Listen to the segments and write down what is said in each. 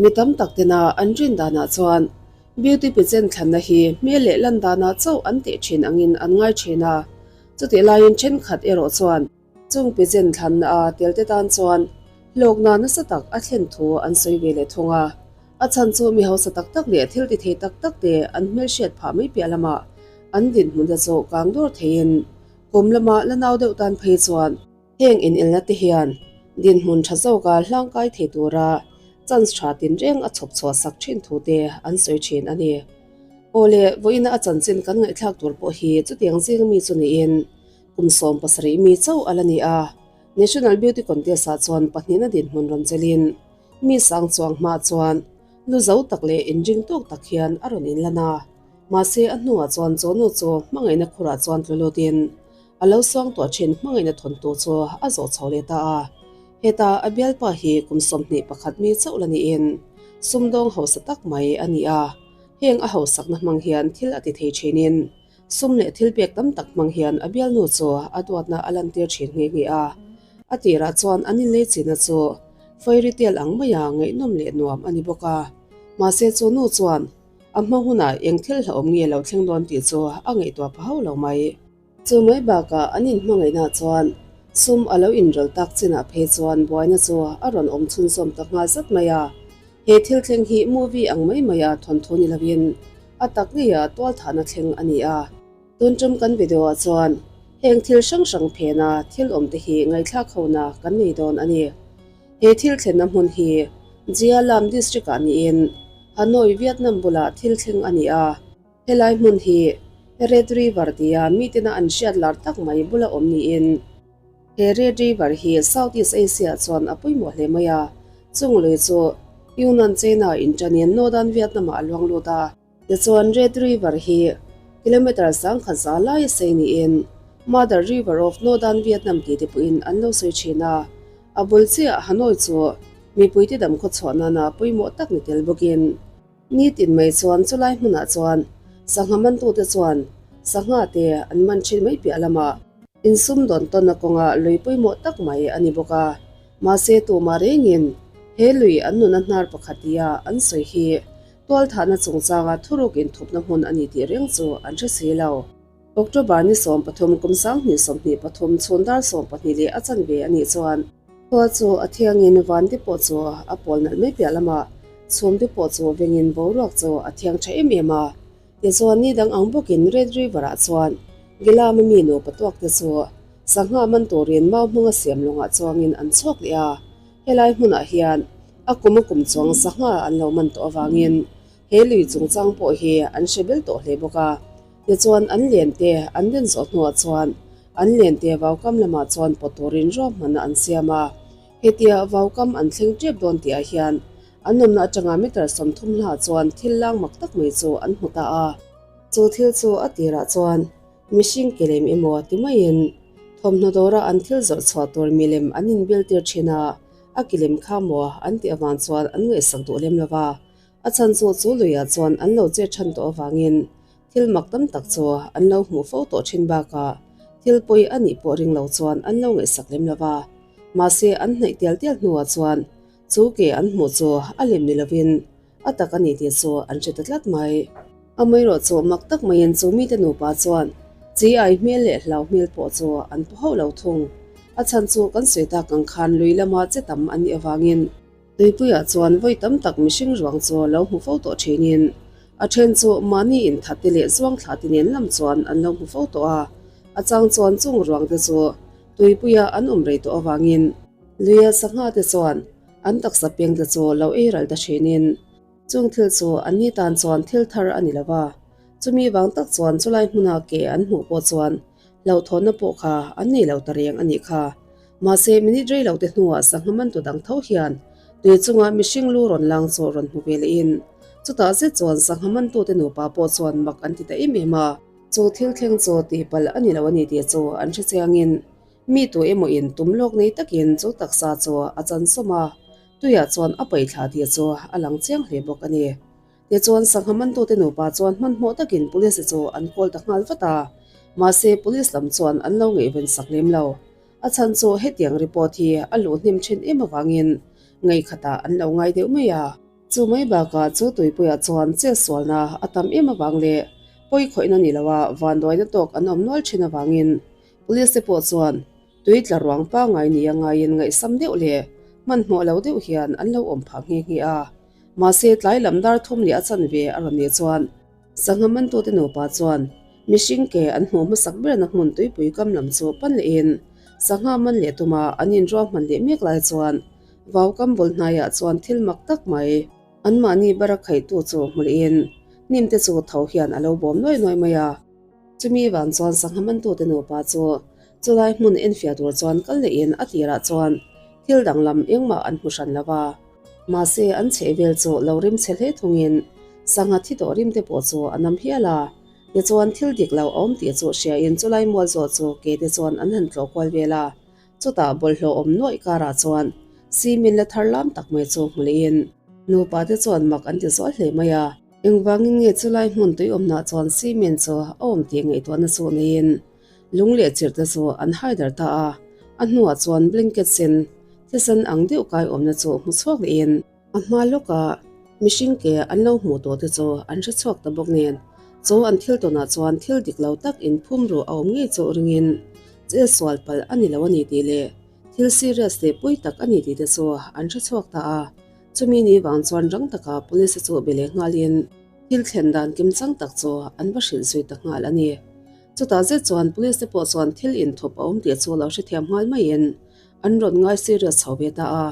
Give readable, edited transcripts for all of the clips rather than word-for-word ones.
Mi tam tak tena an rin danah chuan beauty pageant thlanna hi hmel leh lan danah chauh an teh thin angin an ngai thin a, chutih laiin thenkhat erawh chuan chung pageant thlanna a telte tan chuan hlawkna nasa tak a thlen thu an sawi ve leh thung a. A chhan chu mi hausa tak tak leh thil ti thei tak tak te an hmelhriat phah mai piah lamah an dinhmun te chu kang dawr theiin kum lama la nau deuh tan phei chuan Heng inelna te hian dinhmun tha zawka hlangkai thei tura chance tha tinreng a chhawp chhuah sak thin thu te an sawi thin a ni. Aw le, vawiina a chanchin kan ngaihthlak tur pawh hi chutiang zing mi chu niin kum 17 mi chauh a la ni a, National Beauty Contest ah chuan pahnihna dinhmun rawn chelin mi sang chuang hma chuan lu zo tak leh inring tawk tak hian a rawn inlan a, mahse a hnuah chuan chawhnu chu hmangaihna khurah chuan tlu lutin A lo suang tuah thin hmangaihna thawntu chu a zawh chho leh ta a. Heta a bialpa hi kum 21 mi chauh la niin sumdawng hausa tak mai a ni a. Heng a hausakna hmang hian thil a ti thei thinin sum leh thil pek tam tak hmang hian a bialnu chu a duatna a lantir thin nghe nghe a. A tirah chuan an inlei china chu fairy tale ang maia ngaihnawm leh nuam a ni bawk a. Mahse chu nu chuan a hma hunah eng thil hlauhawm nge lo thleng dawn tih chu a ngaihtuah pha hauh lo mai. Chu mai bakah an inhmangaihna chuan sum a lo inrawlh tak chinah phei chuan buaina chu a rawn awm chhunzawm ta nghal zat mai a. He thil thleng hi movie ang mai maia thawnthu ni lovin a tak ngeia tualthahna thleng a ni a. Tun tum kan video ah chuan heng thil hrang hrang phena thil awm te hi ngaihthlak hona kan nei dawn a ni. He thil thlenna hmun hi Gia Lam District ah niin Hanoi, Vietnam bulah thil thleng a ni a. Helai hmun hi Red River tia mitena an hriat lar tak mai bula awm niin he Red River hi South East Asia chuan a pawimawh hle mai a, chung lui chu Yunnan China inṭanin Northern Vietnam ah a luang lut a. Tichuan Red River hi kilometre 10,000 za lai a sei niin Mother River of Northern Vietnam tih te pawhin an lo sawi ṭhin a, a bul chiah Hanoi chu mipuite damkhawchhuah nana pawimawh tak ni tel bawkin. Nitin mai chuan chulai hmunah chuan sangha mantute chuan sangha te an man thin mai piah lamah insum dawn tawnna kawnga lui pawimawh tak mai a ni bawk a. Mahse tumah rengin he lui an nuna hnar pakhat tia an sawi hi tualthahna chungchanga thuruk inthupna hmun a ni tih reng chu an hre si lo. October ni 13 kum 2023 chhun dar 12 leh a chanve a nih chuan khua chu a thiangin van te pawh chu a pawl nalh mai piah lamah chhum te pawh chu vengin boruak chu a thiang tha em em a. Tichuan ni dang ang bawkin Red River ah chuan Gilama mi nupa tuak te chu sangha man turin mau hmanga siam lawngah chuangin an chhuak leh a. Helai hmunah hian a kum a kum chuang sangha an lo man tawh avangin He lui chungchang pawh hi an hre bel tawh hle bawk a, tichuan an len te an den zawh hnuah chuan an len te vaukam lamah chuan pawt turin ruahmanna an siam a. Hetia vaukam an thleng tep dawn tihah hian an awmna atanga meter 30 hla chuan thil lang mak tak mai chu an hmu ta a. Chu thil chu a tirah chuan mihring ke lem emaw ti maiin thawmhnaw dawra an thil zawrh chhuah tur milem an inbil tir thin a, a ki lem kha maw an tih avang chuan an ngaihsak duh lem lo va. A chhan chu chu luiah chuan an lo che than tawh avangin thil mak tam tak chu an lo hmuh fo tawh thin bakah thil pawi a nih pawh ring lo chuan an lo ngaihsak lem lo va. Mahse an hnaih tial tial hnuah chuan chu ke an hmuh chu a lem ni lovin a tak a ni tih chu an hre ta tlat mai. Amaherawh chu mak tak maiin chu mite nupa chuan chi ai hmel leh hlau hmel pawh chu an pu hauh lo thung. A chhan chu kan sawi tak ang khan lui lama che tam an nih avangin Tuipuiah chuan vawi tam tak mihring ruang chu lo hmu fo tawh thinin a then chu mahni inthat te leh zuang thla te nen lam chuan an lo hmu fo tawh a, a chang chuan chung ruang te chu tuipuia an awm rei tawh avangin luia sangha te chuan an taksa peng te chu lo ei ral ta thinin chung thil chu an ni tan chuan thil thar a ni lo va, chumi vang tak chuan chulai hmuna ke an hmuh pawh chuan hlauhthawnna pawh kha an nei lo ta reng a nih kha. Mahse, minute rei lo te hnuah sangha man tu dang tho hian tui chunga mihring lu rawn lang chu rawn hmu ve lehin chutah zet chuan sangha man tute nupa pawh chuan mak an ti ta em em a. Chu thil thleng chu tihpalh a ni lo a ni tih chu an hre chiangin mi tu emaw in tum lawk nei takin chu taksa chu a chan sawm a, tuiah chuan a paih thla tih chu a lang chiang hle bawk a ni. Tichuan sangha mantute nupa chuan hmanhmawh takin police chu an call ta nghal vat a, mahse police lam chuan an lo ngaihven sak lem lo. A chhan chu hetiang report hi a luh hnem thin em avangin ngaihkhatah an lo ngai deuh mai a. Chu mai bakah chu tuipuiah chuan chetsualna a tam em avang leh pawi khawihna ni loa vanduaina tawk an awm nual thin avangin Police te pawh chuan tui tla ruang pangngai nia ngaiin ngaihsam deuh leh hmanhmawh lo deuh hian an lo awm phah nghe nghe a. Mahse tlai lam dar thum leh a chanve a rawn nih chuan Sangha mantute nupa chuan mihring ke an hmuh hmasak berna hmun tuipui kam lam chu pan lehin sangha man leh tuma an inruahman leh mek lai chuan vau kam bul hnaiah chuan thil mak tak mai anmahni bara khaihtu chu hmu lehin hnim te chu tho hian a lo bawm nuai nuai mai a. Chumi vang chuan sangha mantute nupa chu chulai hmun enfiah tur chuan kal lehin a tirah chuan thil danglam engmah an hmu hran lo va. Mahse, an chheh vel chu lo rim chhe hle thungin sangha thi tawh rim te pawh chu a nam hial a. Tichuan, thil dik lo a awm tih chu hriain chulai mual zawh chu ke te chuan an han tlawh kual vel a. Chutah bawlhhlawh awm nuaih karah chuan cement la thar lam tak mai chu hmu lehin nupa te chuan mak an ti zual hle mai a. Engvangin nge chulai hmun tui awmnah chuan cement chu a awm tih ngaihtuahna chu neiin lung leh chirh te chu an hai dar ta a. A hnuah chuan blanket sen thisen ang deuh kai awmna chu hmu chhuak lehin a hma lawkah mihring ke an lo hmuh tawh te chu an hre chhuak ta bawk nen chu an thil tawnah chuan thil dik lo tak inphum ruh a awm ngei chu ringin chel sual palh a ni lo a ni tih leh thil serious leh pui tak a ni tih te chu an hre chhuak ta a. Chumi ni vang chuan rang taka police chu be leh nghalin thil thlen dan kimchang tak chu an va hrilh zui ta nghal a ni. Chutah zet chuan police te pawh chuan thil inthup a awm tih chu lo hrethiam nghal maiin an rawn ngai serious chho ve ta a.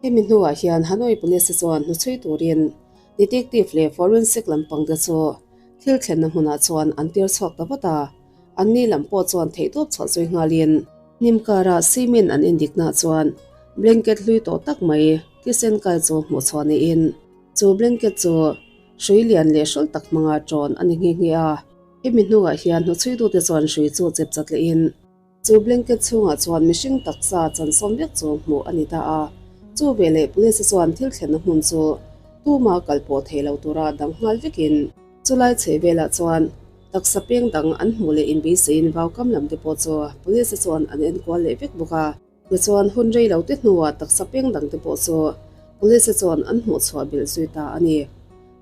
Hemi hnuah hian Hanoi police te chuan hnuchhui turin detective leh forensic lampang te chu thil thlenna hmunah chuan an tir chhuak ta vat a. Anni lam pawh chuan theihtawp chhuah zui nghalin hnim karah cement an endiknaah chuan blanket hlui tawh tak mai thisen kai chu hmuh chhuah niin chu blanket chu hrui lian leh hrawl tak hmanga ṭawn a ni nghe nghe a. Hemi hnuah hian hnuchhuitute chuan hrui chu chep chat lehin chu blanket chhungah chuan mihring taksa chansawm vek chu hmuh a ni ta a. Chu veleh police chuan thil thlenna hmun chu tuma kal pawh thei lo tura dang nghal vekin chulai chheh velah chuan Taksa peng dang an hmuh leh inbeiseiin vaukam lam te pawh chu police te chuan an enkual leh vek bawk a. Tichuan hun rei lo te hnuah taksa peng dang te pawh chu police te chuan an hmuh chhuah belh zui ta a ni.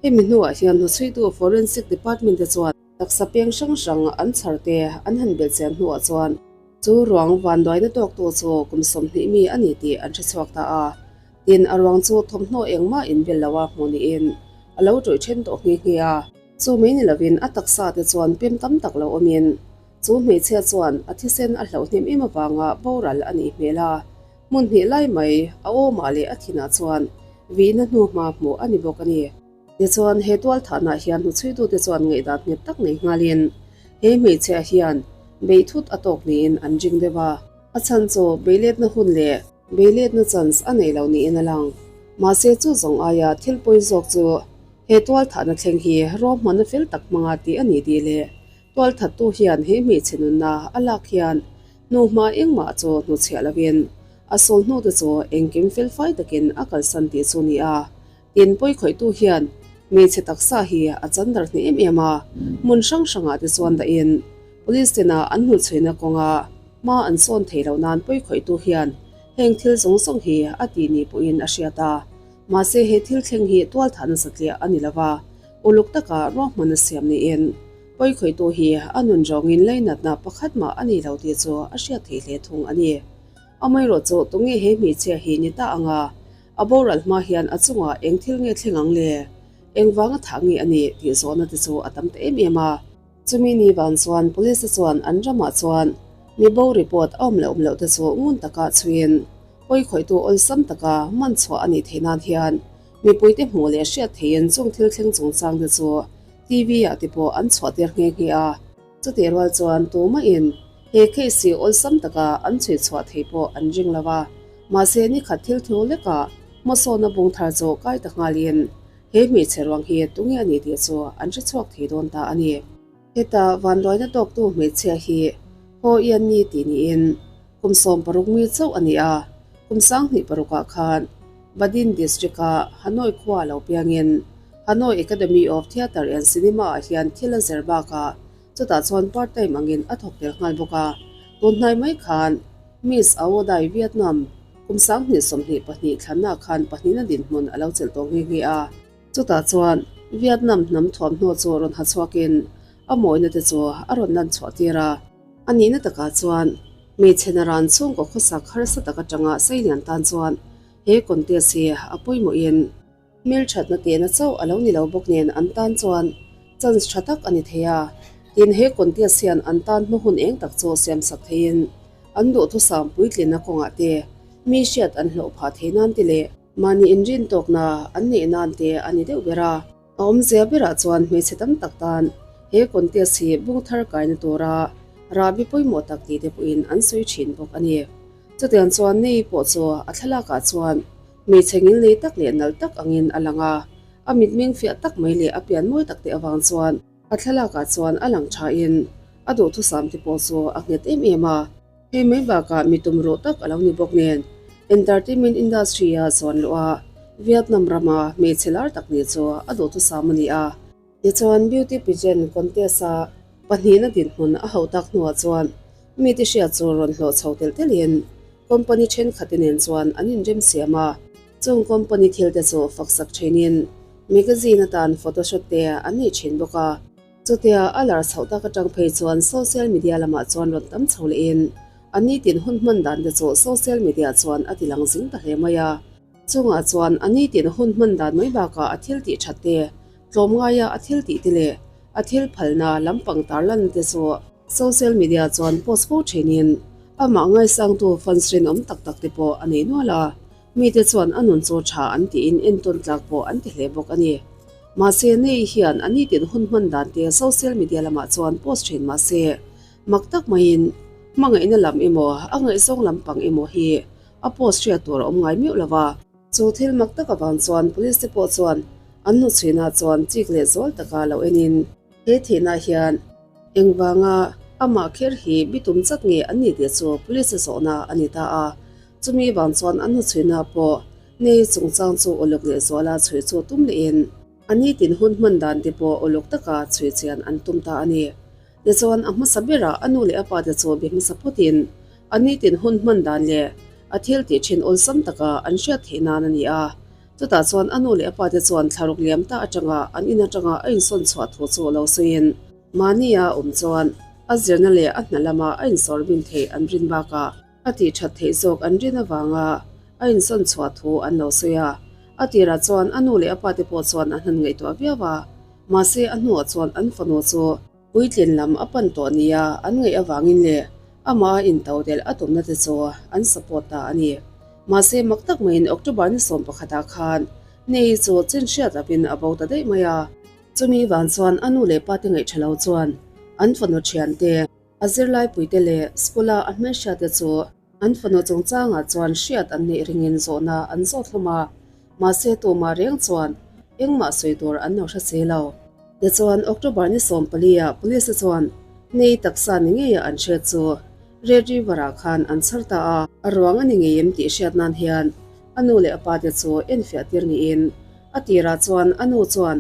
Hemi hnuah hian hnuchhuitu forensic department te chuan taksa peng hrang hrang an chhar te an han belh chian hnuah chuan chu ruang vanduaina tawktu chu kum 20 mi a ni tih an hre chhuak ta a. Tin, a ruang chu thawmhnaw engmah inbel loa hmuh niin a lo ṭawih ṭhen tawh nghe nghe a. Chu mai ni lovin a taksa te chuan pem tam tak lo awmin chu hmeichhia chuan a thisen a hlauh hnem em avanga boral a nih hmel a, hmun hnih lai mai a awmah leh a thinah chuan vihna hnu hma hmuh a ni bawk a ni. Tichuan he tualthahnah hian hnuchhuitute chuan ngaihdan nghet tak nei nghalin he hmeichhia hian beih thut a tawk niin an ring deuh a, a chhan chu beiletna hun leh beiletna chance a nei lo niin a lang. Mahse chu zawng aia thil pawi zawk chu He tualthahna thleng hi ruahmanna fel tak hmanga tih a ni tih leh tualthattu hian he hmeichhe nunna a lak hian hnuhma engmah chu hnuchhiah lovin a sawl hnute chu engkim felfai takin a kalsan tih chu ni a. Tin, pawikhawihtu hian hmeichhe taksa hi a chandar hneh em em a, hmun hrang hrangah te chuan dahin police tena an hnuchhuihna kawnga hma an sawn thei lo nan pawikhawihtu hian heng thil zawng zawng hi a tih ni pawhin a hriat a. Mahse he thil thleng hi tualthahna satliah a ni lova, uluk taka ruahman a siam niin pawikhawihtu hi a nun rawngin leinatna pakhat mah a ni lo tih chu a hriat theih hle thung a ni. Amaherawh chu tunge he hmeichhia hi ni ta anga a boral hma hian a chungah eng thil nge thleng ang le? Engvanga thah nge a nih tih zawhna te chu a tam ta em em a. Chumi ni vang chuan police te chuan an ramah chuan mi bo report a awm leh awm loh te chu ngun taka chhuiin pawikhawihtu awlsam taka man chhuah a nih theih nan hian mipuite hmuh leh hriat theihin chung thil thleng chungchang te chu TV ah te pawh an chhuah tir nghe nghe a. Chutih rual chuan tumahin he case hi awlsam taka an chhui chhuah thei pawh an ring lo a, mahse nikhat thil thu lekah hmasawnna bung thar chu kai ta nghalin He hmeichhe ruang hi tunge a ni tih chu an hre chhuak thei dawn ta a ni. Heta vanduaina tawktu hmeichhia hi Ho Ian Ni tih niin kum 16 mi chauh a ni a, kum 26 ah khan Badin District-a Hanoi khua lo piangin Hanoi Academy of Theatre and Cinema ah hian thil a zir bakah chutah chuan part time angin a thawk tel nghal bawk a, tun hnai mai khan Miss Aodai Vietnam. Kum 2022 thlanna khan pahnihna dinhmun a lo chelh tawh nghe nghe a. Chutah chuan Vietnam hnam thuamhnaw chu rawn ha chhuakin a mawina te chu a rawn lan chhuah tir a. A nihna takah chuan hmeichhe naran chhungkaw khawsak harsa tak atanga Seilian tan chuan he contest hi a pawimawhin hmelthatna tehna chauh a lo ni lo bawk nen an tan chuan chance tha tak a ni thei a. Tin, he contest hian an tan hma hun eng tak chu siamsak theiin an duhthusam puitlinna kawngah te mi hriat an hlawh phah thei nan te leh Mahni inrin tawkna an neih nan te a ni deuh ber a. A awmzia berah chuan hmeichhe tam tak tan he contest hi bung thar kaina tura rahbi pawimawh tak tih te pawhin an sawi thin bawk a ni. Chutiang chuan nei pawh chu a thlalakah chuan hmeichhe ngilnei tak leh nalh tak angin a lang a, a mitmeng fiah tak mai leh a pian mawi tak te avang chuan a thlalakah chuan a lang thain a duhthusam te pawh chu a nghet em em a. Hei mai bakah mi tum ruh tak a lo ni bawk nen, entertainment industry-a zawn luh a, Vietnam rama hmeichhe lar tak nih chu a duhthusam a ni a. Tichuan, beauty pageant contest-a pahnihna dinhmun a hauh tak hnuah chuan mite hriat chu rawn hlawh chho telh telhin company thenkhat te nen chuan an inremsiam a. Chung company thil te chu faksak thenin magazine atan photoshoot te an nei thin bawk a. Chutia a lar chhoh tak atang phei chuan social media lamah chuan rawn tam chho lehin a nitin hun hman dan te chu social media chuan a ti lang zing ta hle mai a. Chungah chuan a nitin hun hman dan mai bakah a thil tih that te, tlawmngaia a thil tih te leh a thil phalna lampang tarlan te chu social media chuan post fo thinin amah ngaisangtu fans rinawm tak tak te pawh a nei nual a. Mite chuan a nun chu tha an tiin entawn tlak pawh an ti hle bawk a ni. Mahse, Nei hian a nitin hun hman dan te social media lamah chuan post thin mahse, mak tak maiin hmangaihna lam emaw, a ngaihzawng lampang emaw hi a post hriat tur a awm ngai meuh lo va. Chu thil mak tak avang chuan police te pawh chuan an hnuchhuinah chuan chik leh zual taka lo enin, he thihna hian engvanga amah kher hi bitum chat nge an ni tih chu police zawhna a ni ta a. Chumi vang chuan an hnuchhuina pawh nei chungchang chu uluk leh zuala chhui chu tum lehin a nitin hun hman dan te pawh uluk taka chhui chian an tum ta a ni. Tichuan a hmasa berah a nu leh a pa te chu be hmasa phawtin a nitin hun hman dan leh a thil tih thin awlsam taka an hriat theih nan a ni a. Chutah chuan a nu leh a pa te chuan thlaruk liam ta atanga an in atanga a insawn chhuah thu chu lo sawiin mahnia awm chuan a zirna leh a hna lama a insawr bin theih an rin bakah A tih that theih zawk an rin avanga a insawn chhuah thu an lo sawi a. A tirah chuan a nu leh a pate pawh chuan an han ngaihtuah viau a, mahse a hnuah chuan an fanu chu puitlin lam a pan tawh nia an ngaih avangin leh amah a into delh a tumna te chu an support ta a ni. Mahse mak tak maiin October ni 11 ah khan Nei chu chin hriat lovin a bo ta daih mai a. Chumi vang chuan a nu leh pate ngaih tha lo chuan an fanu thiante, A zirlaipuite leh school-a a hmelhriatte chu an fanu chungchangah chuan hriat an neih ringin zawhna an zawt hlawm a, mahse tumah reng chuan engmah sawi tur an lo hre si lo. Tichuan, October ni 14-ah police-te chuan nei taksa ni ngeia an hriat chu Red River-ah khan an chhar ta a. A ruang a ni ngei em tih hriat nan hian a nu leh a pate chu enfiah tir niin a tirah chuan a nu chuan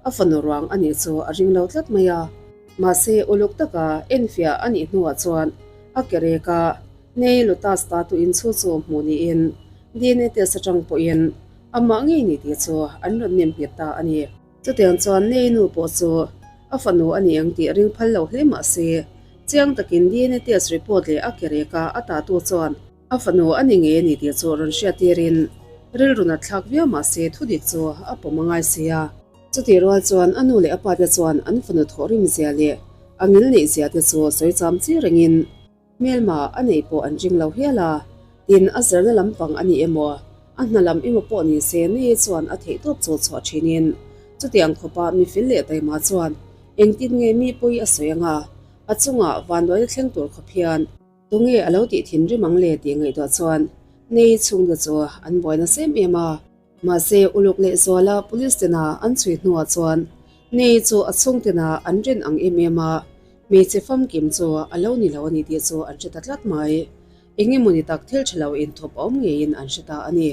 a fanu ruang a nih chu a ring lo tlat mai a. Mahse, uluk taka enfiah a nih hnuah chuan a ke rek a, Nei Lotus ta tu inchhu chu hmuh niin DNA test atang pawhin amah ngei ni tih chu an rawn nem nghet ta a ni. Chutiang chuan Nei nu pawh chu a fanu a ni ang tih ring phal lo hle mah se, chiang takin DNA test report leh a ke reka a ta tu chuan a fanu a ni ngei a ni tih chu rawn hriattirin rilru nat thlak viau mah se thudik chu a pawm a ngai si a. Chutih rual chuan a nu leh a pate chuan an fanu thawhrim zia leh a ngil neih zia te chu sawi cham chi rengin hmelma a neih pawh an ring lo hial a, tin a zirna lampang a ni emaw a hna lam emaw pawh ni se nei chuan a theih tawp chu chhuah thinin chutiang khawpa mi fel leh taima chuan engtin nge mi pawi a sawi anga a chungah vanduaina thleng tur khawp hian Tunge a lo tih thinrim ang le tih ngaihtuah chuan nei chhungte chu an buai nasa em em a. Mahse, uluk leh zuala police tena an chhui hnuah chuan nei chu a chhungtena an rin ang em em a, hmeichhe famkim chu a lo ni lo a ni tih chu an hre ta tlat mai. Eng emawni tak thil tha lo inthup a awm ngeiin an hre ta a ni.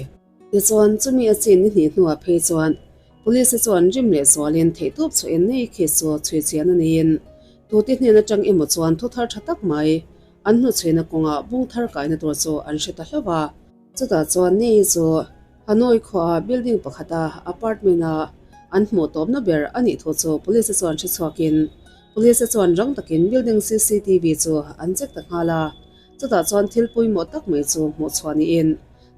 Tichuan, chumi a chin ni hnih hnuah phei chuan Police te chuan rim leh zualin theihtawp chhuahin nei khi chu chhui chian a niin tute hnen atang emaw chuan thu thar tha tak mai an hnuchhuina kawngah bung thar kaina tur chu an hre ta hlauh a. Chutah chuan Nei chu Hanoi khuaah building pakhata apartment-a an hmuh tawpna ber a nih thu chu police chuan hre chhuakin police chuan rang takin building cctv chu an check ta nghal a. Chutah chuan thil pawimawh tak mai chu hmuh chhuah niin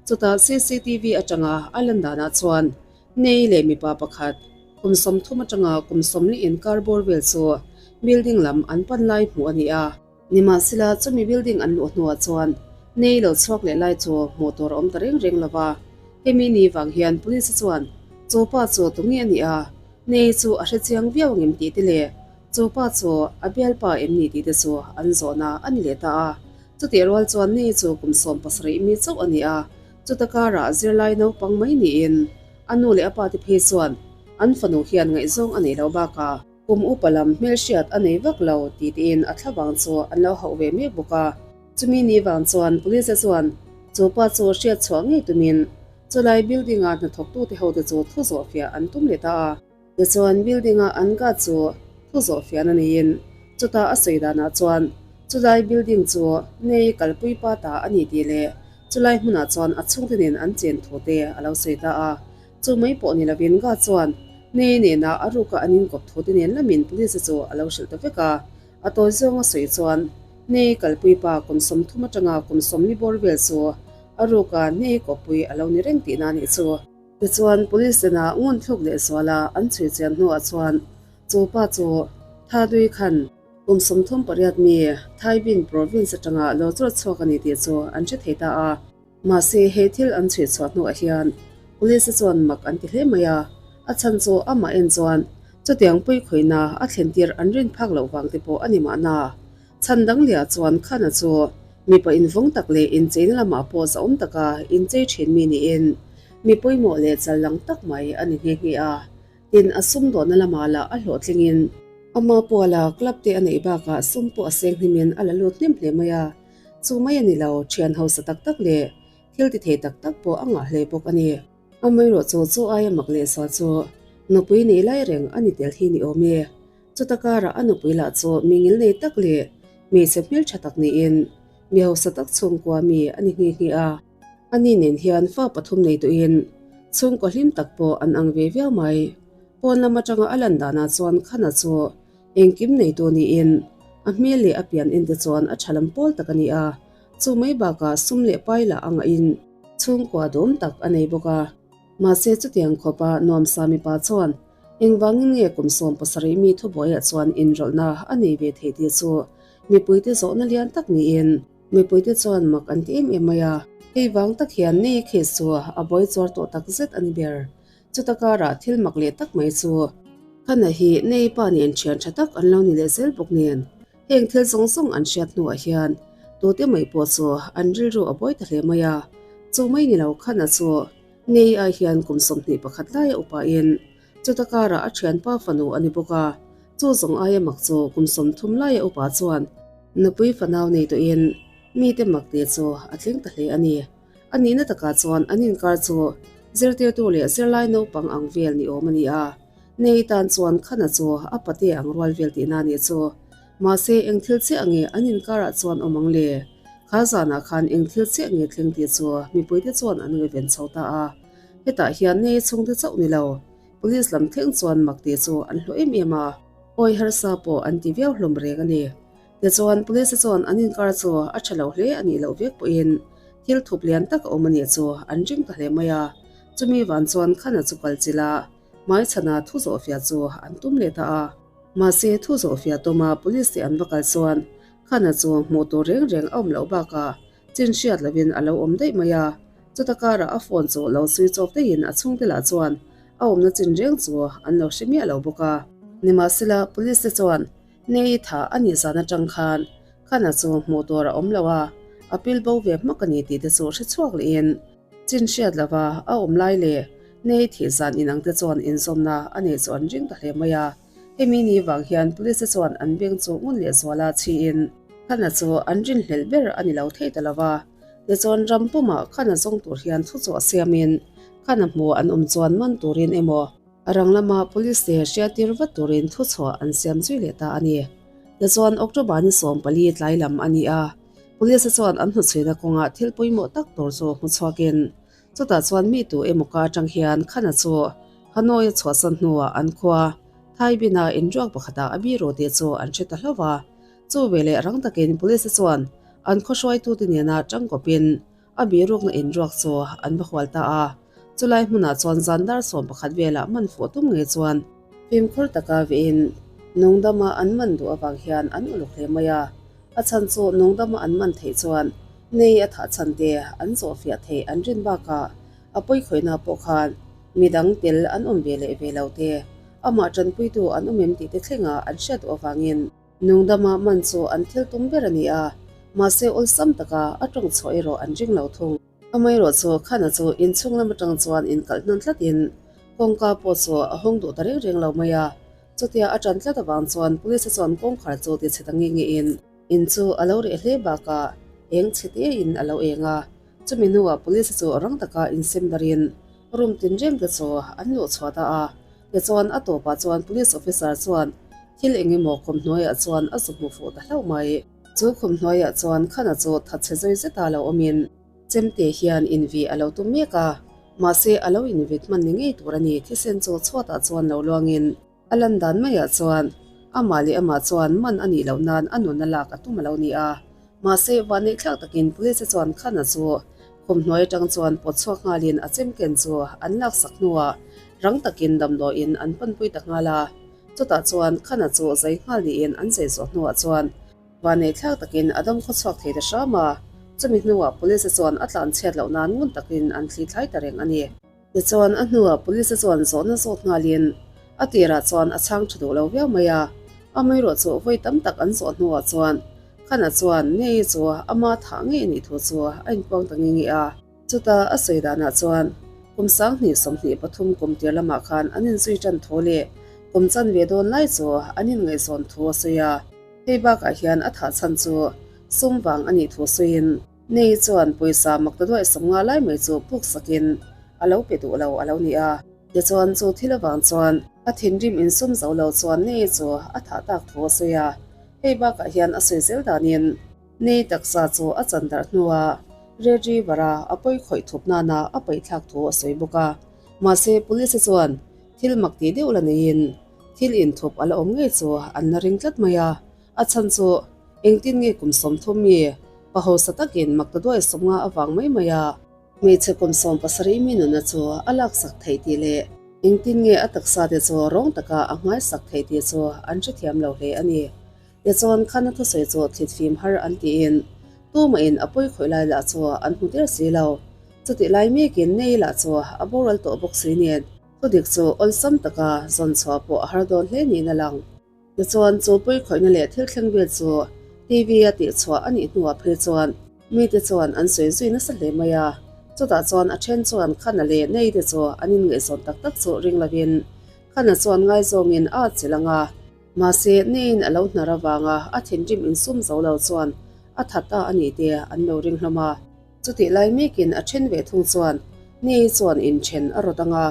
chutah cctv atanga a lan danah chuan Nei leh mipa pakhat kum 30 atanga kum 40 inkar bawr vel chu building lam an pan lai hmuh a ni a. Nimahsela, chumi building an luh hnuah chuan Nei lo chhuak leh lai chu hmuh tur a awm ta reng reng lo va. Hemi ni vang hian police chuan chu pa chu tunge a nih a, Nei chu a hre chiang viau ang em tih te leh chu pa chu a bialpa em ni tih te chu an zawhna a ni leh ta a. Chutih rual chuan Nei chu kum 17 mi chauh a ni a, chuta karah zirlai naupang mai niin a nu leh a pa te phei chuan an fanu hian ngaihzawng a neih loh bakah, Kum upa lam hmelhriat a nei vak lo tih tiin a thla vang chu an lo hauh ve mek bawk a. Chumi ni vang chuan police chuan chu pa chu hriat chhuah ngei tumin chulai building-a hnathawktute hote chu thu zawhfiah an tum leh ta a. Tichuan building-a an guard chu thu zawhfiahna neiin chuta a sawi danah chuan chulai building chu nei kalpui pa ta a ni tih leh chulai hmunah chuan a chhungte nen an chen thu te a lo sawi ta a. Chu mai pawh ni lovin Ga chuan Nei nena a ruka an inkawp thu te nen lamin police chu a lo hrilh ta vek a. A tawi zawnga sawi chuan Nei kalpui pa kum 30 atanga kum 40 bawr vel chu a ruka Nei kawppui a lo ni reng tihna a nih chu. Tichuan police nena ngun thluk leh zuala an chhui chian hnuah chuan chu pa chu Tha Dui Khan kum 38 mi Thai Binh province atanga lo chawt chhuak a ni tih chu an hre thei ta a. Mahse, he thil an chhui chhuah hnuah hian police chuan mak an ti hle mai a, a chhan chu amah en chuan chutiang pui khawihna a thlen tir an rin phak loh vang te pawh a ni mahna. Chhan dang liah chuan Khana chu mipa invawng tak leh incheina lamah pawh zahawm taka inchei thin mi niin mi pawimawh leh chal lang tak mai a ni nghe nghe a. Tin, a sumdawnna lamah lah a hlawhtlingin ama puala club te a neih bakah sum pawh a seng hnimin a la lut hnem hle mai a. Chu mai a ni lo, thian hausa tak tak leh thil ti thei tak tak pawh a ngah hle bawk a ni. Amaherawh chu chu aia mak leh sual chu nupui nei lai reng a ni tel hi ni awm e. Chuta karah a nupui lah chu mi ngil nei tak leh hmeichhe hmeltha tak niin mi hausa tak chhungkua mi a ni nghe nghe a. Ani nen hian fa pathum nei tuin chhungkaw hlim tak pawh an ang ve viau mai. Pawn lam atanga a lan danah chuan Khana chu Engkim neitu niin a hmel leh a pian en te chuan a tha lam pawl tak a ni a, chu mai bakah sum leh pai lah a ngahin chhungkua dawm tak a nei bawk a. Mahse chutiang khawpa nuamsa mipa chuan engvangin nge kum 17 mi thubuaiah chuan inrawlhna a nei ve theih tih chu mipuite zawhna lian tak niin mipuite chuan mak an ti em em mai a. Hei vang tak hian nei case chu a buai chuar tawh tak zet a ni ber. Chuta karah thil mak leh tak mai chu Khana hi Nei pa nen thian tha tak an lo ni leh zel bawk nen heng thil zawng zawng an hriat hnuah hian tute mai pawh chu an rilru a buai ta hle mai a. Chu mai ni lo Khana chu Nei ai hian kum 21 laia upain chuta karah a thianpa fanu a ni bawk a, chu zawng aia mak chu kum 30 laia upa chuan nupui fanau nei tawhin mite mak tih chu a thleng ta hle a ni. A nihna takah chuan an inkar chu zirtirtu leh zirlai naupang ang vel ni awm a ni a, Nei tan chuan Khana chu a pate ang rual vel tihna a nih chu. Mahse eng thil chiah nge an inkarah chuan awm ang le? Kha zanah khan eng thil chiah nge thleng tih chu mipuite chuan an ngaihven chho ta a. Hetah hian Nei chhungte chauh ni lo, Police lam thleng chuan mak tih chu an hlawh em em a, awi harsa pawh an ti viau hlawm reng a ni. Tichuan, police chuan an inkar chu a tha lo hle a nih loh vek pawhin thil thup lian tak a awm a nih chu an ring ta hle mai a. Chumi van chuan Khana chu kal chilh a, hmaichhana thu zawhfiah chu an tum leh ta a. Mahse, thu zawhfiah tuma police te an va kal chuan Khana chu hmuh tur reng reng a awm loh bakah chin hriat lovin a lo awm daih mai a. Chuta karah a phone chu lo switch off daihin a chhungte lah chuan a awmna chin reng chu an lo hre miah lo bawk a. Nimahsela, police te chuan Nei tha a nih zan atang khan Khana chu hmuh tur a awm lo a, a pil bo ve hmak a ni tih te chu hre chhuak lehin chin hriat lova a awm lai leh Nei thih zan inang te chuan inzawmna a nei chu an ring ta hle mai a. Hemi ni vang hian police te chuan an beng chu ngun leh zuala chhiin Khana chu an rinhlelh ber a ni lo thei ta lova. Tichuan ram pumah Khana zawng tur hian thu chhuah siamin Khana hmuh an awm chuan man turin emaw, A rang lama police te hriattir vat turin thuchhuah an siam zui leh ta a ni. Tichuan October ni 14 tlai lam a ni a. Police chuan an hnuchhuina kawngah thil pawimawh tak tur chu hmu chhuakin chutah chuan mi tu emaw ka atang hian Khana chu Hanoi a chhuahsan hnuah an khua Thai Bin-a inruak pakhatah a biro tih chu an hre ta hlauh a. Chu veleh rang takin Police chuan an khaw hruaitute nena tangkawpin A birukna inruak chu an va hual ta a, chulai hmunah chuan zan dar 11 velah man fuh tum ngei chuan fimkhur taka vehin nungdama an man duh avang hian an uluk hle mai a. A chhan chu nungdama an man theih chuan nei a thah chhan te an zawhfiah theih an rin bakah a pawikhawihna pawh khan midang tel an awm ve leh ve lo te, amah tanpuitu an awm em tih te thlenga an hriat duh avangin. Nungdama man chu an thil tum ber a ni a, mahse awlsam taka a tawng chhuah erawh an ring lo thung. Amaherawh chu Khana chu inchhung lam atang chuan inkalh hnan tlatin kawngka pawh chu a hawng duh ta reng reng lo mai a. Chutia a tan tlat avang chuan police chuan kawngkhar chu ti chhe ta nge ngein in chu a lo reh hle bakah eng chhe tein a lo eng a. Chumi hnuah police chu rang taka insem darin room tinreng te chu an luh chhuah ta a. Tichuan a tawpah chuan police officer chuan thil eng emaw khawmhnuaiah chuan a zu hmu fuh ta hlauh mai. Chu khawmhnuaiah chuan Khana chu thatchhe zawi zeta lo awmin chemte hian invih a lo tum mek a, mahse a lo invit hman ni ngei tur a ni. Thisen chu chhuatah chuan lo luangin a lan dan maiah chuan amah leh amah chuan man a nih loh nan a nunna lak a tum a lo ni a. Mahse vanneihthlak takin police chuan Khana chu Khumhnuai atang chuan pawt chhuak nghalin a chemken chu an laksak hnuah rang takin damdawiin an panpui ta nghal a. Chutah chuan Khana chu zai nghal niin an zai zawh hnuah chuan vanneihthlak takin a dam khawchhuak thei ta hram a. Chumi hnuah police chuan a tlan chhiat loh nan ngun takin an thli thlai ta reng a ni. Tichuan a hnuah police chuan zawhna zawt nghalin a tirah chuan a chhang tha duh lo viau mai a, amaherawh chu vawi tam tak an zawh hnuah chuan Khana chuan Nei chu ama thah ngei anih thu chu a inpuang ta nge nge a. Chuta a sawi danah chuan kum 2023 kum tir lamah khan an inzui tan tho leh kum chanve dawn lai chu an inngaihzawn thu a sawi a, hei bakah hian a thah chhan chu sum vang anih thu sawiin, Nei chuan pawisa mak ta duaih 50 lai mai chu puk sakin a lo pe duh lo a lo ni a. Tichuan chu thil avang chuan a thinrim insum zo lo chuan Nei chu a thah tak thu a sawi a. Hei bakah hian a sawi zel danin Nei taksa chu a chan darh hnuah Red River-a a pawi khawih thup nana a paihthlak thu a sawi bawk a. Mahse police chuan thil mak tih deuh la neiin thil inthup a la awm ngei chu an la ring tlat mai a. A chhan chu engtin nge kum 30 mi pa hausa takin mak ta duai 50 avang mai mai a, hmeichhe kum 17 mi nunna chu a laksak theih tih leh engtin nge a taksa te chu rawng taka a nghaisak theih tih chu an hrethiam lo hle a ni. Tichuan Khana thusawi chu thlit fim har an tiin tumahin a pawi khawih lai lah chu an hmu der si lo. Chutih lai mekin Nei lah chu a boral tawh bawk si nen thudik chu awlsam taka zawn chhuah pawh a har dawn hle niin a lang. Tichuan, chu pawikhawihna leh thil thleng vel chu TV a tihchhuah a nih hnuah phei chuan mite chuan an sawi zui nasa hle mai a. Chutah chuan a then chuan Khana leh Nei te chu an inngaihzawn tak tak chu ring lovin Khana chuan ngaizawngin a atchilh ang a. Mahse, Neiin a lo hnar avanga a thinrim insum zo lo chuan a tha ta a nih te an lo ring hlawm a. Chutih lai mekin a then ve thung chuan Nei chuan inthen a rawt ang a,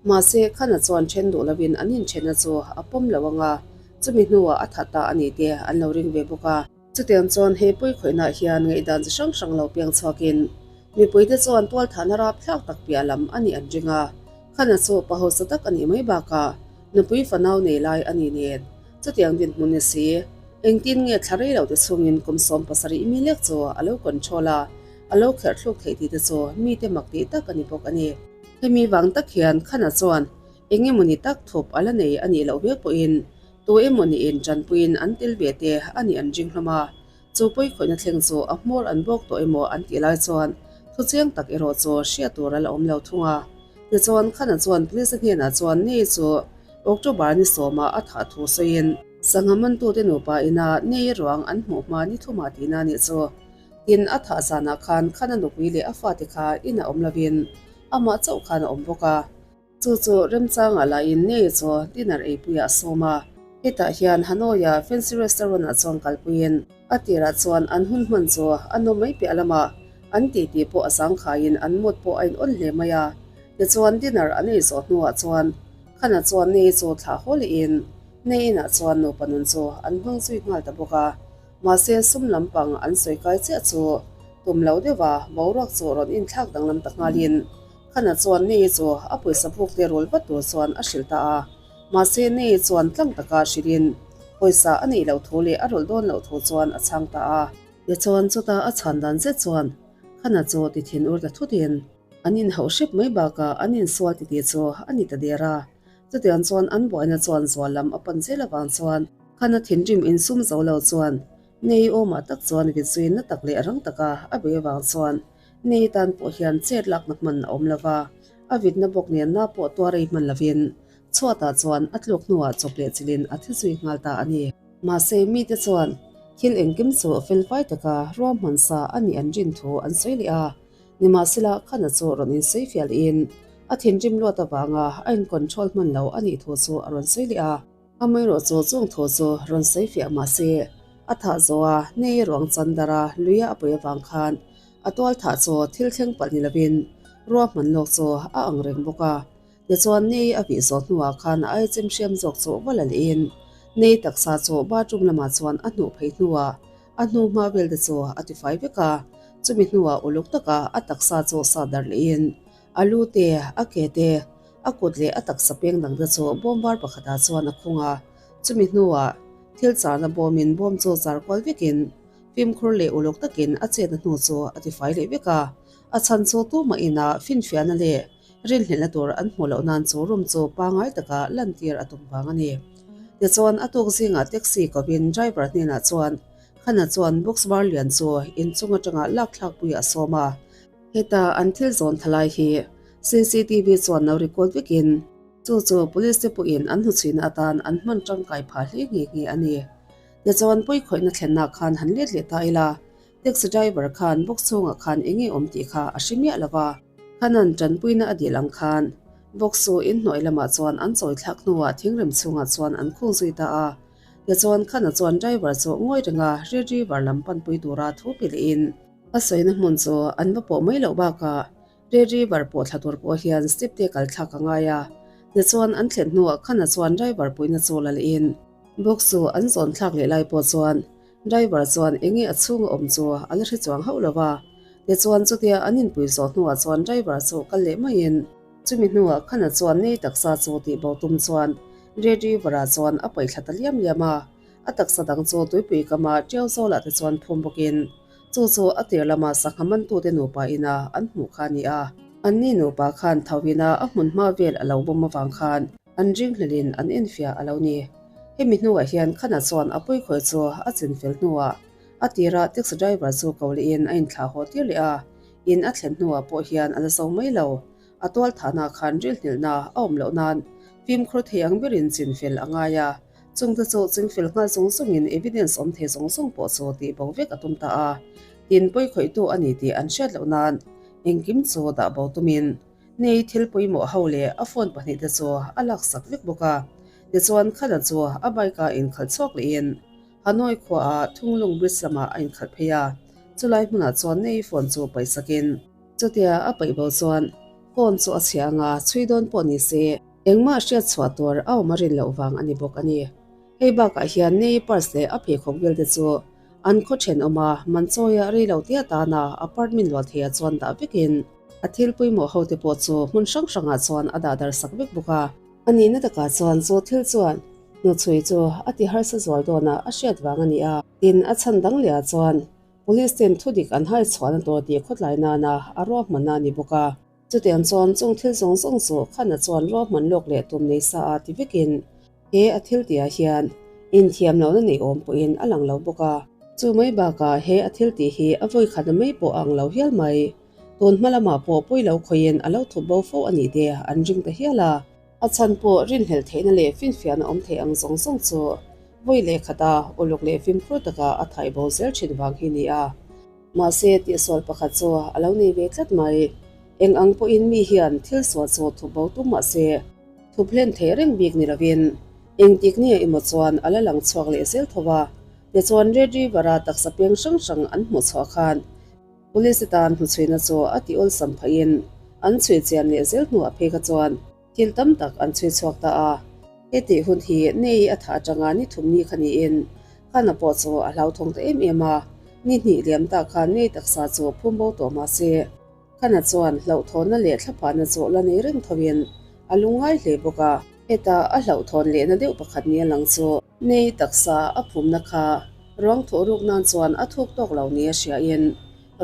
mahse Khana chuan then duh lovin an inthenna chu a pawm lo ang a, chumi hnuah a that ta a ni te an lo ring ve bawk a. Chutiang chuan he pawikhawihnaah hian ngaihdan chi hrang hrang lo piang chhuakin mipuite chuan tualthahna rapthlak tak piah lam a nih an ring a, Khana chu pa hausa tak a nih mai bakah nupui fanau nei lai a ni nen chutiang dinhmun ni si. Engtin nge thla rei lo te chhungin kum 17 mi lek chu a lo control a, a lo kherh thluk theih tih te chu mite mak tih tak a ni bawk a ni. Hemi vang tak hian Khana chuan eng emawni tak thup a la nei a nih loh vek pawhin tu emawni in tanpuiin an tel ve te a nih an ring hlawm a. Chu pawikhawihna thleng chu a hmawr an bawk tawh emaw an tih lai chuan thu chiang tak erawh chu hriat tur a la awm lo thung a. Tichuan Khana chuan police hnenah chuan Nei chu October ni sawmah a thah thu sawiin, Sangha mantute nupa ina Nei ruang an hmuh hma ni thumah tihna nih chu. Tin, a thah zanah khan Khana nupui leh a fate kha inah awm lovin amah chauh khan a awm bawk a. Chu chu remchangah lahin Nei chu dinner eipuiah a sawm a. Hetah hian Hanoi-a fancy restaurant-ah chuan kalpuiin a tirah chuan an hun hman chu a nawm mai piah lamah an titi pawh a zangkhaiin an mood pawh a in-on hle mai a. Tichuan dinner an ei zawh hnuah chuan Khana chuan Nei chu thlah haw lehin Nei inah chuan nupa nun chu an hmang zui nghal ta bawk a. Mahse sum lampang an sawi kai chiah chu tum lo deuha boruak chu rawn inthlak danglam ta nghalin Khana chuan Nei chu a pawisa buk te rul vat tur chuan a hrilh ta a. Mahse Nei chuan tlang taka hrilhin pawisa a neih loh thu leh a rulh dawn loh thu chuan a chhang ta a. Tichuan chuta a chhan dan zet chuan Khana chu ti thin ur ta thutin an inhauh hrep mai bakah an insual titi chu a ni ta der a. Chutiang chuan an buaina chuan zual lam a pan zel avang chuan Khana thinrim insum zo lo chuan Nei awmah tak chuan vit zui na tak leh rang taka a bei avang chuan Nei tan pawh hian chet lakna hman a awm lo va, a vitna bawk nen na pawh tuar ei hman lovin chhuatah chuan a tluk hnuah chawp leh chilhin a thi zui nghal ta a ni. Mahse, mite chuan thil engkim chu felfai taka ruahman sa a nih an rin thu an sawi leh a, nimahsela Khana chu rawn insawi fiah lehin a thinrim luat avanga a in-control hman lo a nih thu chu a rawn sawi leh a. Amaherawh chu chung thu chu rawn sawi fiah mah se, a thah zawh a nei ruang chan dar a luia a pui avang khan a tual thah chu thil thleng palh ni lovin ruahman lawk chu a ang reng bawk a. Tichuan nei a vih zawh hnuah khan a aichem hriam zawk chu va la lehin nei taksa chu bathroom lamah chuan a hnuh phei hnuah a hnu hma vel te chu a tifai vek a, chumi hnuah uluk taka a taksa chu sat darh lehin a lu te, a ke te, A kut leh a taksa peng dang te chu bawm var pakhatah chuan a khung a, chumi hnuah thil charna bawmin bawm chu char kual vekin fimkhur leh uluk takin a chetna hnu chu a tifai leh vek a. A chhan chu tumah inah finfiahna leh rinhlelhna tur an hmuh loh nan chu room chu pangai taka lantir a tum vang a ni. Tichuan a tuk zingah taxi kovin driver hnenah chuan Khana chuan box var lian chu inchung atanga lakthlakpui a sawm a. Heta an thil zawn thalai hi CCTV chuan lo record vekin chu chu police te pawhin an hnuchhuina atan an hman tangkai phah hle nghe nghe a ni. Tichuan pawikhawihna thlenna khan han let leh ta ila, taxi driver khan box chhungah khan eng nge awm tih kha a hre miah lo va. Khanan tanpuina a dil ang khan box chu inhnuai lamah chuan an chawi thlak hnuah thingrem chhungah chuan an khung zui ta a. Tichuan Khana chuan driver chu ngawi renga Red River lam panpui tura thu pe lehin, A sawina hmun chu an va pawh mai loh bakah Red River pawh thla tur pawh hian step te kal thlak a ngai a. Tichuan an thlen hnuah Khana chuan driver puihna chu la lehin box chu an zawn thlak leh lai pawh chuan driver chuan enge a chhunga awm chu a la hre chuang hauh lo va. Tichuan chutia an inpui zawh hnuah chuan driver chu kal leh maiin chumi hnuah Khana chuan nei taksa chu tihbo tum chuan Red River-ah chuan a paih thla ta liam liam a. A taksa dang chu tuipui kama ṭiau zawlah te chuan phum bawkin chu chu a tir lama sangha mantute nupa ina an hmuh kha a ni a. Anni nupa khan tho ina a hmun hma vel a lo bawm avang khan an ringhlelin an enfiah a lo ni. Hemi hnuah hian Khana chuan a pawikhawih chu a chin fel hnuah a tira taxi driver chu ko lehin a inthlah haw tir leh a, in a thlen hnuah pawh hian a la zo mai lo. A tual thahna khan rilhnilhna a awm loh nan fimkhur thei ang berin chin fel a ngai a. Chungte chu chingfel nghal zawng zawngin evidence awm thei zawng zawng pawh chu tih bo vek a tum ta a. Tin, pawikhawihtu a ni tih an hriat loh nan engkim chu dah bo tumin nei thil pawimawh ho leh a phone pahnihte chu a laksak vek bawk a. Tichuan, Khana chu a bike a inkhalh chhuak lehin Hanoi khuaah Thunglung Bridge lamah a inkhalh phei a. Chulai hmunah chuan nei phone chu paihsakin chutia a paih bo chuan phone chu a chhia anga chhui dawn pawh ni se, Engmah hriat chhuah tur a awm a rin loh vang a ni bawk a ni. Hei bakah hian Nei purse leh a pheikhawk vel te chu an khaw thenawm a, Manchawia rei lo tia tana apartment luah theiah chuan dah vekin a thil pawimawh ho te pawh chu hmun hrang hrangah chuan a dah dar sak vek bawk a. A nihna takah chuan chu thil chuan hnuchhui chu a ti harsa zual dawn a a hriat vang a ni a. Tin, a chhan dang lehah chuan Police ten thudik an hai chhuahna tur tih khawtlai nana a ruahmanna a ni bawk a. Chutiang chuan chung thil zawng zawng chu Khana chuan ruahman lawk leh tum nei sa a ti vekin he a thil tihah hian inthiam lohna nei awm pawhin a lang lo bawk a. Chu mai bakah he a thil tih hi a vawi khatna mai pawh a ang lo hial mai. Tun hma lamah pawh pawi lo khawiin a lo thup bo fo a nih te an ring ta hial a. A chhan pawh rinhlelh theihna leh finfiahna awm thei ang zawng zawng chu vawi leh khata uluk leh fimkhur taka a thaih bo zel thin vang hi ni a. Mahse, tihsual pakhat chu a lo nei ve tlat mai. Eng ang pawhin mi hian thil sual chu thup bo tum mah se, thup hlen theih reng bik ni lovin engtik nia emaw chuan a la lang chhuak leh zel tho a. Tichuan Red River-a taksa peng hrang hrang an hmuh chhuah khan Police tan hnuchhuina chu a ti awlsam phahin an chhui chian leh zel hnuah phei kha chuan Thil tam tak an chhui chhuak ta a, hetih hun hi nei a thah atanga ni thum ni kha niin. Khana pawh chu a hlauthawng ta em em a, ni hnih liam ta khan ngei taksa chu phum bo tawh mah se. Khana chuan hlauhthawnna leh thlaphahna chu la nei reng thovin a lungngai hle bawk a. Heta a hlauhthawn lehna deuh pakhat nia lang chu nei taksa a phumna kha ruang thuh ruk nan chuan a thuk tawk lo nia hriain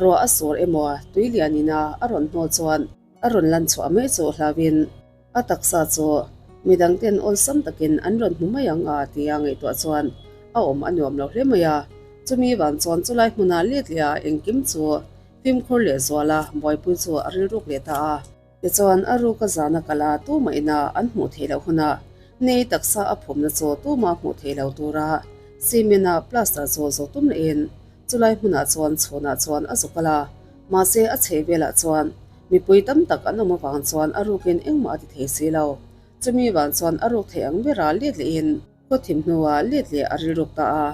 ruah a sur emaw tui lian ina a rawn hnawl chuan a rawn lan chhuah mai chu hlauin A taksa chu midang ten awlsam takin an rawn hmu mai ang a tia ngaihtuah chuan a awm a nuam lo hle mai a. Chumi vang chuan chulai hmuna let leh a engkim chu fimkhur leh zual a buaipui chu a rilruk leh ta a. Tichuan a ruka zana kal a tumah ina an hmuh theih loh hunah nei taksa a phumna chu tuma hmuh theih lo tura cement a plaster chu zo tum lehin chulai hmunah chuan chhunah chuan a zu kal a. Mahse a chheh velah chuan Mipui tam tak an awm avang chuan a rukin engmah a ti thei si lo. Chumi vang chuan a ruk thei ang bera let lehin khaw thim hnuah let leh a rilruk ta a.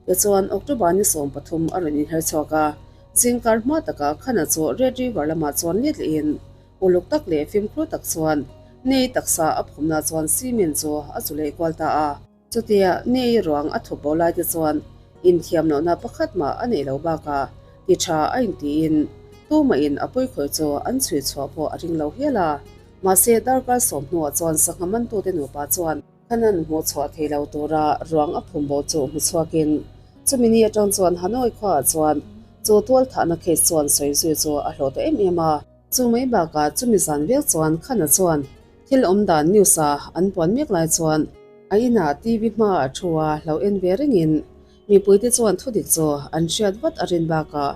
Tichuan October ni 13 a rawn inher chhuak a, zingkar hma takah Khana chu Red River lamah chuan let lehin uluk tak leh fimkhur tak chuan Nei taksa a phumna chuan cement chu a chu leh kual ta a. Chutia nei ruang a thup bo lai te chuan inthiam lohna pakhat mah a neih loh bakah ti tha a intiin tumahin a pawikhawih chu an chhui chhuah pawh a ring lo hial a. Mahse darkar sawm hnuah chuan sangha mantute nupa chuan Khanan hmuh chhuah thei lo tura ruang a phum bo chu hmu chhuakin chumi ni atang chuan Hanoi khuaah chuan chu tualthahna case chuan sawi zui chu a hlawh ta em em a. Chu mai bakah chumi zan vek chuan Khana chuan Thil awm dan news a an puan mek lai chuan a inah TV hma a thu a hlo en ve rengin mipuite chuan thudik chu an hriat vat a rin bakah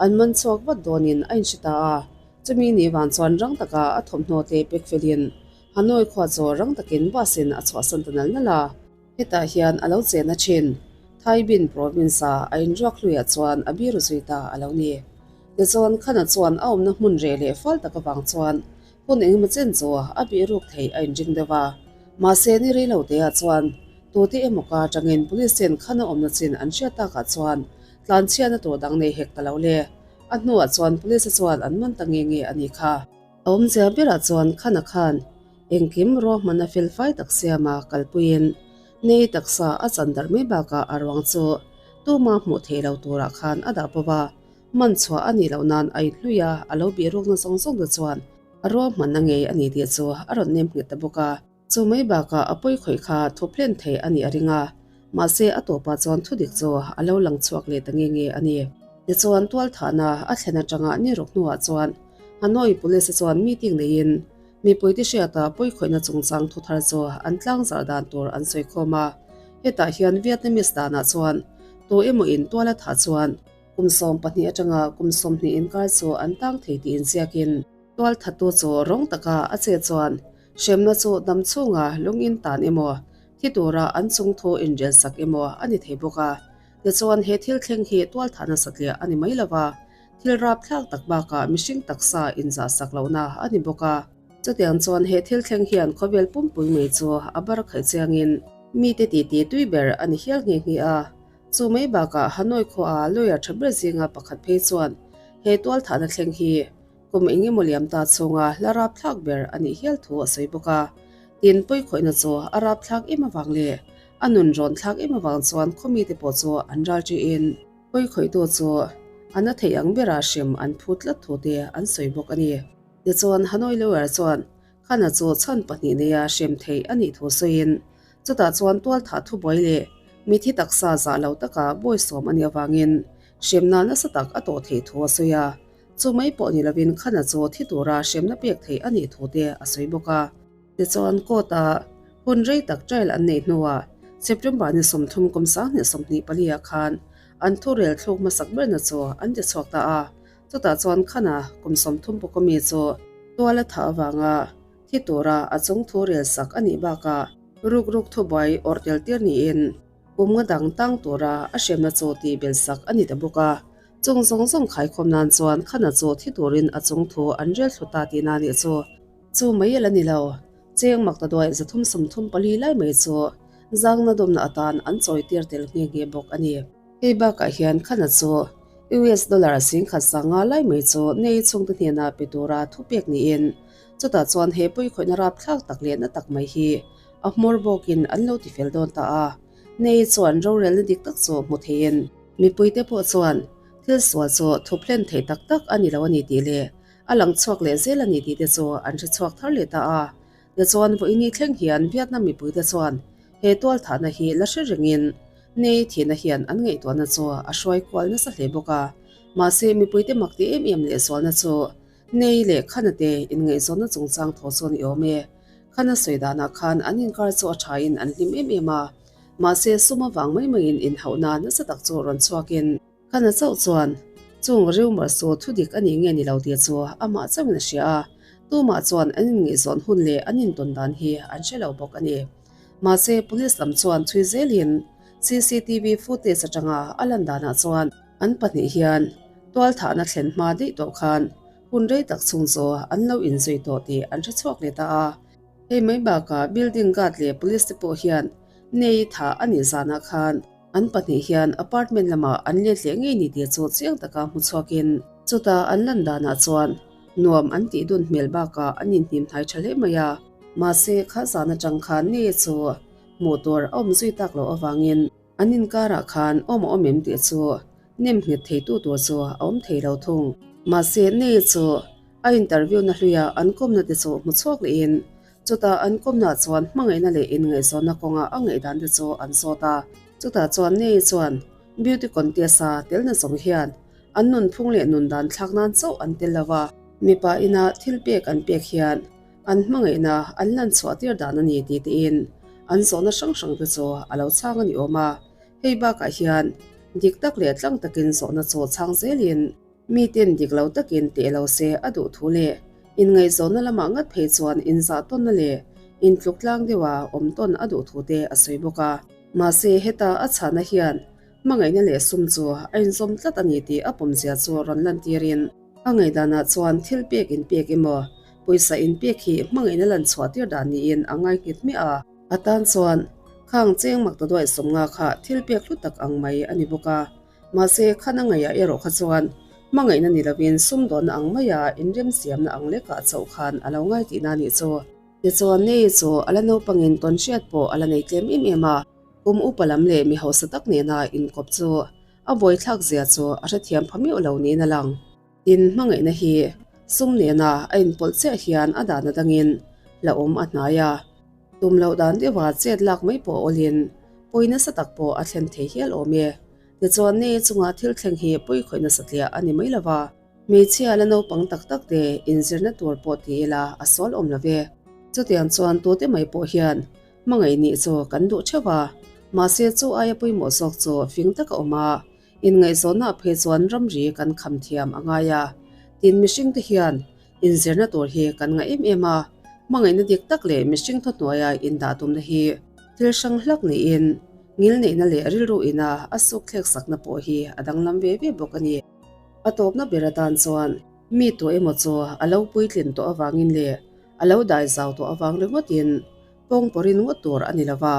an man chhuak vat dawnin a inhre ta a. Chumi ni vang chuan rang taka a thawmhnaw te pek felin Hanoi khua chu rang takin bus in a chhuahsan ta nal nal a. Hetah hian a lo chen a thin. Thai Bin province a a inruak hluiah chuan a biru zui ta a lo ni. Tichuan Khana chuan a awmna hmun reh leh fal tak avang chuan Hun engemaw chen chu a bih ruk theih a inring deuh a, mahse ni rei lo teah chuan tute emaw ka atangin police ten khan a awmna chin an hriat takah chuan tlanchhiatna tur dang nei hek ta lo le. A hnuah chuan police chuan an man ta nge nge a nih kha. A awmzia berah chuan Khana khan engkim ruahmanna fel fai tak siama kalpuiin nei taksa a chan darh mai bakah a ruang chu tuma hmuh theih lo turah khan a dah bawk a. Man chhuah a nih loh nan a inhlui a, a lo bih rukna zawng zawng te chuan a ruahmanna ngei a ni tih chu a rawn nem nghet ta bawk a. Chu mai bakah a pawi khawih kha thup hlen thei a nih a ring a, mahse a tawpah chuan thudik chu a lo lang chhuak leh ta nge nge a ni. Tichuan tualthahna a thlen atanga ni ruk hnuah chuan Hanoi Police chuan meeting neiin mipuite hriata pawi khawihna chungchang thu thar chu an tlangzarh dan tur an sawi khawm a. Hetah hian Vietnamese danah chuan tu emaw in tual a thah chuan Kum 12 atanga kum 20 inkar chu an tang thei tih inziakin tualthattu chu rawng taka a che chuan hremna chu dam chhunga lungin tan emaw, thi tura an chungthu inrelsak emaw a ni thei bawk a. Tichuan he thil thleng hi tualthahna satliah a ni mai lova, thil rapthlak tak bakah mihring taksa inzahsak lohna a ni bawk a. Chutiang chuan he thil thleng hian khawvel pumpui mai chu a bar khaih chiangin mite titi tui ber a ni hial nghe nghe a. Chu mai bakah Hanoi khuaah lawyer tha ber zinga pakhat phei chuan he tualthahna thleng hi kum eng emaw liam ta chhunga la rapthlak ber a nih hial thu a sawi bawk a. Tin, pawikhawihna chu a rapthlak em avang leh a nun rawn thlak em avang chuan khawmite pawh chu an ral ṭihin pawikhawihtu chu a na thei ang bera hrem an phut tlat thu te an sawi bawk a ni. Tichuan, Hanoi lawyer chuan Khana chu chhan pahnih neia hrem theih a nih thu sawiin Chutah chuan tualthah thubuai leh mithi taksa zah lo taka bawisawm a nih avangin hremna nasa tak a tawh theih thu a sawi a. Chu mai pawh ni lovin Khana chu thi tura hremna pek theih a nih thu te a sawi bawk a. Tichuan court-a hun rei tak trial an neih hnuah September ni 30 kum 2024 ah khan an thurel thluk hmasak berna chu an ti chhuak ta a. Chutah chuan Khana kum 30 pawka mi chu tual a thah avanga Thi tura a chung thu rel sak a nih bakah rukruk thubuai awrh tel tir niin kum nga dang tang tura a hremna chu tih bel sak a ni ta bawk a. Chung zawng zawng khaikhawm nan chuan Khana chu thi turin a chung thu an rel thlu ta tihna nih chu. Chu mai a la ni lo. Cheng maktaduai 334 lai mai chu zangna dawmna atan an chawi tir tel nghe nghe bawk a ni. Hei bakah hian Khana chu US dollar 10,500 lai mai chu nei chhungte hnena pe tura thupek niin Chutah chuan he pawikhawihna rapthlak tak leh na tak mai hi a hmawr bawkin an lo tifel dawn ta a. Nei chuan rorelna dik tak chu hmu theiin mipuite pawh chuan thil sual chu thup hlen theih tak tak a ni lo a ni tih leh a lang chhuak leh zel a ni tih te chu an hre chhuak thar leh ta a. Tichuan vawiini thleng hian Vietnam mipuite chuan he tualthahna hi la hre rengin Nei thihna hian an ngaihtuahna chu a hruai kual nasa hle bawk a. Mahse mipuite mak ti em em leh zualna chu Nei leh Khana te inngaihzawnna chungchang thaw chuan i awm e. Khana sawi danah khan an inkar chu a thain an hlim em em a. Mahse sum avang mai maiin inhauhna nasa tak chu rawn chhuakin Khana chauh chuan chung rumour chu thu dik a nih nge ni lo tih chu amah chauhin a hria a, tumah chuan an inngaihzawn hun leh an intawn dan hi an hre lo bawk a ni. Mahse police lam chuan chhui zelin cctv footage atanga a lan danah chuan an pahnih hian tualthahna thlen hma daih tawh khan hun rei tak chhung chu an lo inzui tawh tih an hre chhuak leh ta a. Hei mai bakah building guard leh police te pawh hian nei thah a nih zanah khan An pahnih hian apartment lamah an let leh ngei ni tih chu chiang taka hmu chhuakin chutah an lan danah chuan nuam an tih dun hmel bakah an inhnim hnai tha hle mai a. Mahse, kha zan atang khan Neye chu hmuh tur a awm zui tak loh avangin an inkarah khan awm a awm em tih chu nem nghet theitu tur chu a awm thei lo thung. Mahse, Neye chu a interview na hluia an kawmna te chu hmu chhuak lehin Chutah an kawmnah chuan hmangaihna leh inngaihzawnna kawnga a ngaihdan te chu an zawt a. Chutah chuan Nei chuan beauty contest-a telna zawng hian an nunphung leh nundan thlak nan chauh an tel lo va, mipa ina thil pek an pek hian an hmangaihna an lan chhuah tir dan a ni tih tein an zawhna hrang hrang te chu a lo chhang a ni awm a. Hei bakah hian dik tak leh tlang takin zawhna chu chhang zelin, Miten dik lo takin teh lo se a duh thu leh inngaihzawnna lamah ngat phei chuan inzah tawnna leh intluk tlang deuha awm tawn a duh thu te a sawi bawk a. Mahse heta a chhahna hian hmangaihna leh sum chu a inzawm tlat a ni tih a pawmzia chu rawn lantirin a ngaihdanah chuan thil pek inpek emaw pawisa inpek hi hmangaihna lan chhuah tir dan niin a ngai nghet miah a. A tan chuan khang cheng mak ta duaih sawmnga kha thil pek hlu tak ang mai a ni bawk a. Mahse, khan a ngaihah erawh kha chuan hmangaihna ni lovin sumdawnna ang maia inremsiamna ang lekah chauh khan a lo ngai tihna a nih chu. Tichuan, Nei chu a la naupangin tawnhriat pawh a la nei tlem em em a, kum upa lam leh mi hausa tak nena inkawp chu a buaithlak zia chu a hrethiam pha meuh lo niin a lang. Tin, hmangaihna hi sum nena a inpawlh chiah hian a dahna dangin hlauhawm a hnai a. Tum loh dan deuha chet lak mai pawh awlin pawi nasa tak pawh a thlen thei hial awm e. Tichuan nei chunga thil thleng hi pawi khawih nasa tliah a ni mai lo va, hmeichhia la naupang tak tak te inzirna tur pawh ti ila a sual awm lo ve. Chutiang chuan tute mai pawh hian hmangaih nih chu kan duh theuh a, mahse chu aia pawimawh zawk chu fing taka awm a, Inngaihzawnah phei chuan ramri kan kham thiam a ngai a, tin mihringte hian inzirna tur hi kan ngah em em a, hmangaihna dik tak leh mihring thawhnuaia indah tumna hi thil hrang hlak niin ngilneihna leh rilru ina a suk thlek sakna pawh hi a danglam ve ve bawk a ni. A tawpna ber atan chuan mi tu emaw chu a lo puitlin tawh avangin leh a lo dai zau tawh avang ringawtin pawngpawrin ngawt tur a ni lo va,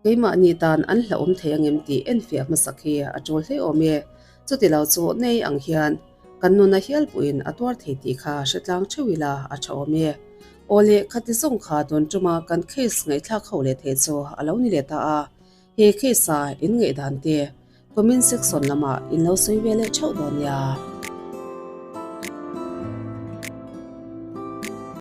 Keimahni tan an hlauhawm thei angem tih enfiah hmasak hi a tul hle awm e. Chuti lo chu nei ang hian kan nuna hial pawhin a tuar thei tih kha hre tlang theuh ila a tha awm e. Awle, khati zawng kha tun tuma kan case ngaihthlak ho leh theih chu a lo ni leh ta a. He case-a in ngaihdan te comment section lamah in lo sawi ve leh theuh dawn nia.